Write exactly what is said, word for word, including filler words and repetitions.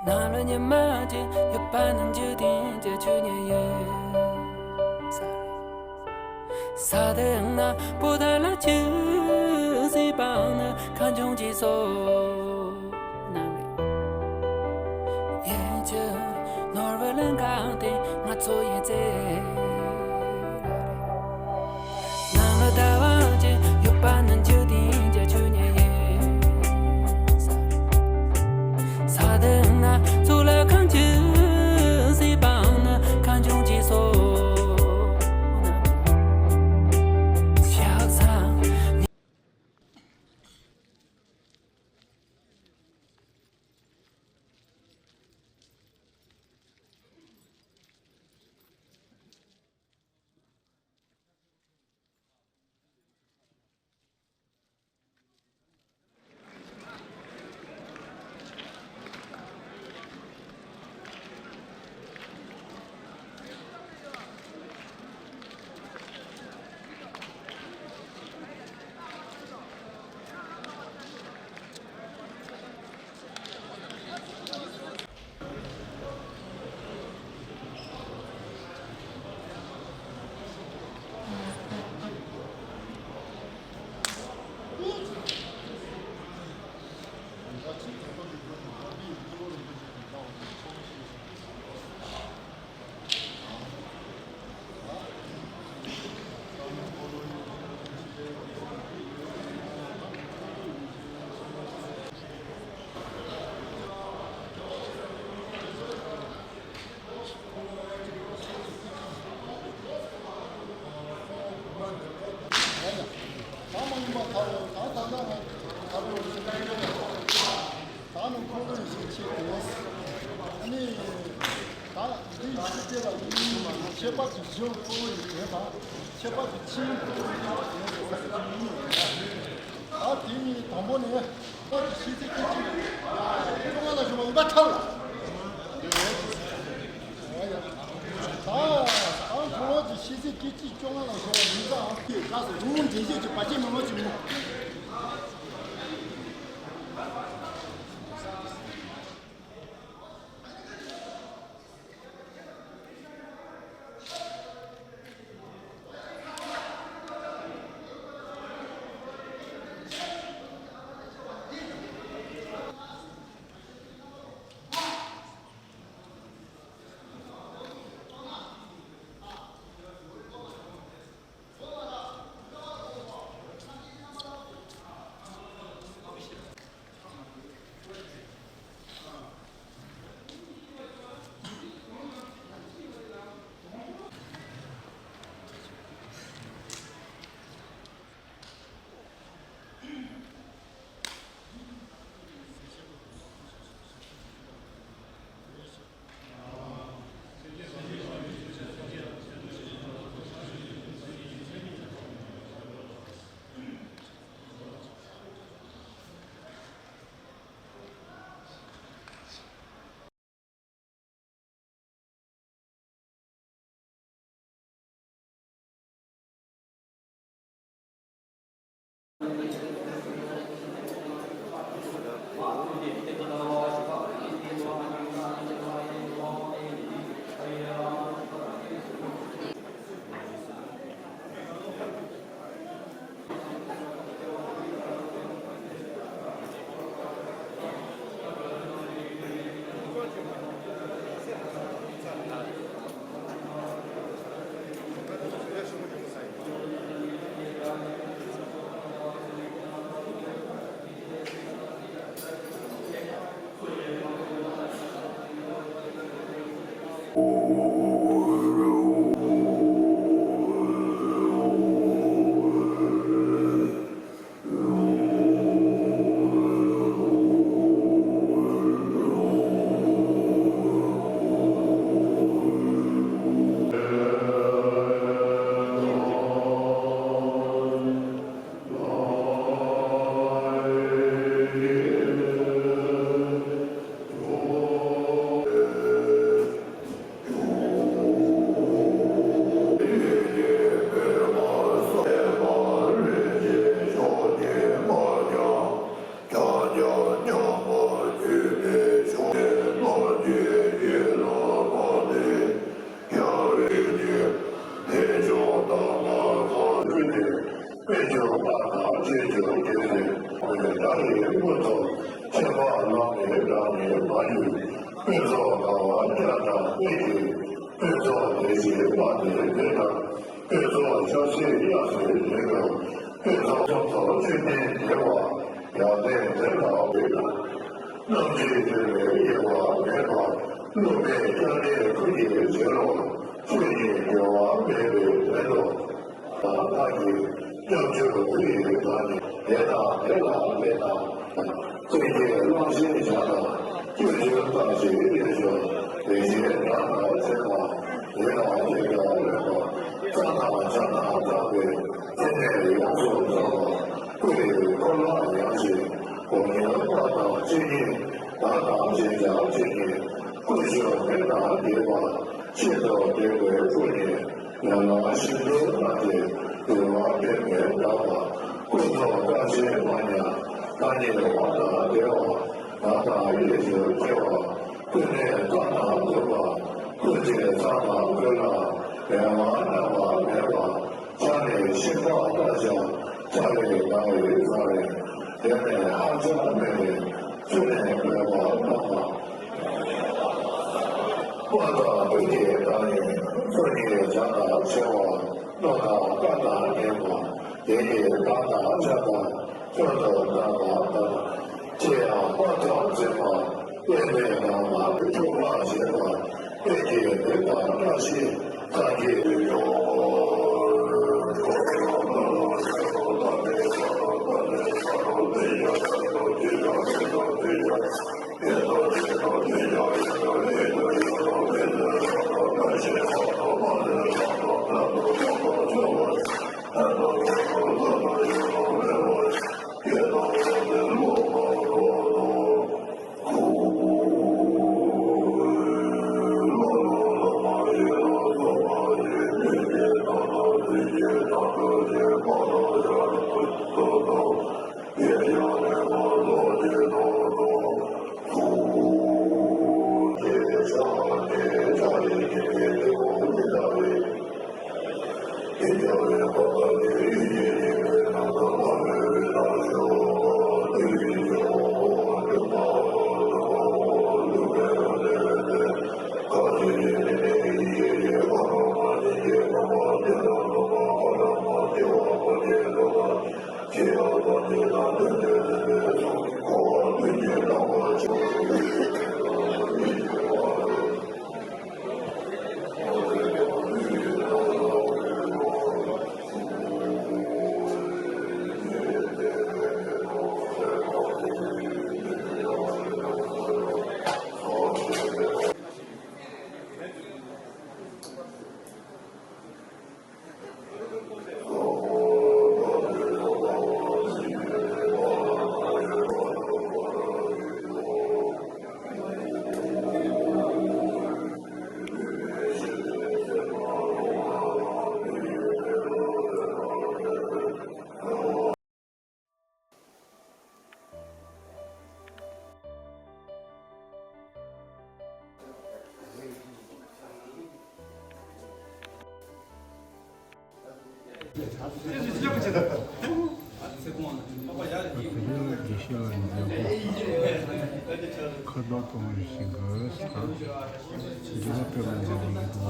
ནམ་ལ་ཉི་མ་གཅིག་ཡོད་པ་ན་འཇིག་རྟེན་གྱི་ཆོས་ཉིད་ཡིན། ས་དེ་ན་པོ་ཏ་ལ་ཆུ་སྲིད་པ་ནི་ཁ་འབྱུང་གྱིས་སོ། ནམ་རེ་ཡིན་གྱི་ནོར་བུ་ལ་འགག་སྟེ་ང་ཚོ་ཡི་རྩེ། ནམ་ལ་ཟླ་བ་གཅིག་ཡོད་པ་ན་འཇིག་རྟེན་གྱི་ཆོས་ཉིད་ཡིན། ས་དེ་ན་གཙུག་ལག་ཁང་གཅིག་སྲིད་པ་ནི་ཁ་འབྱུང་གྱིས་སོ། ཤག་ས། ད་མ་ཡིན་པ་ད་ད་ད་ད་ད་ད་ད་ནི་ཁོ་བོས་ཞིག་ཆེད་དུ། ཨ་ནི་ད་འདི་ཡིན་ཚེ་ལ་ཡིན་མ་ཁྱད་པར་གྱི་བཞི་ཁོ་བོ་ཡི་དོན་དང་ཁྱད་པར་གྱི་ཕྱིའི་ཁོ་བོ་ཡི་དོན་དུ་ཟེར་གྱི་ཡིན་ནོ། ད་དེ་ནི་དང་པོ་ནས་ཁྱད་པར་གྱི་ཤེས་ཚད་སྐད་ཅིག་བཅོ་ལྔ་ལ་བྱུང་བ་ཡིན་པར་ཐལ། ད་ད་ཁོ་བོ་གི་ཤེས་ཚད་སྐད་ཅིག་བཅོ་ལྔ་ལ་བྱུང་བ་ཡིན་ཙང་། དེ་ལ་སོགས་རི་བོང་འདྲེན་བྱེད་ཀྱི་བར་ཆད་མི་སྣང་ཅིག་མོ། ནས་མ་ཡོད། དཔོན་ཚོགས་གང་བ་སྐྱ་དང་དཔལ་གྱི། དཔོན་ཚོགས་དེ་བཞིན་དམག་དེ་དེ་དང་། དཔོན་ཚོགས་ཆབ་སྲིད་དབྱངས་སུ་འདྲེན་པའི། དཔོན་ཚོགས་ཚོགས་ཚོགས་བཅུ་བདུན་བདེ་བ་ཡང་ལྡན་དེ་དག་འོས་ལ། རྣམ་འདྲེན་སྤྲུལ་པའི་དབྱེ་བ་མེད་པ། སློབ་མའི་སྐྱབས་གནས་ཀུན་གྱི་རྗེས་ལོངས། ཆོས་ཉིད་འགྱུར་བ་མེད་པའི་དོན་དུ། དང་ལྷ་གི་སྐྱབས་འཇུག་བུ་ཡི་བདག་ཉིད་དེ་དང་དེ་ལ་སླེབས་དང་། ཀུན་གྱི་གླང་ཆེན་ཞགས་དང་། སྐྱོན་བརྗོད་བཏང་ཞིང་གཡས་བཞུགས་རིན་ཆེན་སྣ་དང་མཚན་མ། ཡིད་ལ་སྐྱེ་དགའ་རོལ་པ། རྩྭ་དང་བྱ་དང་བཏགས་པའི་སྐྱེ་གནས་ཡོངས་སུ་རྫོགས་པ། སྐུ་ཡི་འཁོར་ལོ་ཡངས་ཤིང་སྒོ་ཉི་དམར་དང་གཅིན་སྙི། དག་དང་ཞེས་བྱ་གཅིན་སྙི། ཀུན་སྦྱོར་མེ་དང་བསྡེབས་པ། ཤིན་ཏུ་བདེ་བའི་སྐུ་ནི། ཡན་ལག་བཞི་མདོར་སྣང་སྟེ་འདུལ་བ་པདྨས་གདགས་པ། ཀུན་རྫོབ་རྟག་ཆེན་མ་ཉམས་ཐ་སྙད་དབང་དང་བྲལ་བ། ང་དང་གཡས་སུ་འཁྱིལ་བ། ཀུན་ནས་བཀའ་དང་མཐུན་པ། ཀུན་གྱི་ཚབ་དང་ཀུན་ལ་འབད་པ་རྣམ་པར་མེད་པ། ཕྱག་ནི་ཤིང་ལྤགས་ལྟར་བཞག་ཕྱག་ལས་གང་བའི་ས་རེ། དེ་ནས་ཧ་ཅང་དམན་པའི་ཚུལ་ནས་འབད་པ་རྣམ་པར། དཔའ་དང་བདུད་ཀྱི་བདག་ཉིད་སྐུ་ཉིད་བྱ་དང་ཆེ་བ། གནོད་དང་བཀའ་དང་ཉེས་པ། དེ་ཉིད་བདག་དང་ཅག་དང་ཁྱོད་དུ་གདགས་པ་དང་། ཅི་ཡང་དཔའ་ཐག་འཛིན་པ། པདྨས་གདགས་པ་འཁྲུལ་པ་བཞེད་པ། དཔལ་གྱི་མིང་དང་བཀྲ་ཤིས་གང་གིས་ཡོང་། དགེ་བཤེས་ལ་མཛད་པ། ཁ་དོག་གཏོང་བའི་ཞིང་ཁར་ས། འདུལ་བ་པདྨ་འབྱུང་གནས་ཀྱི།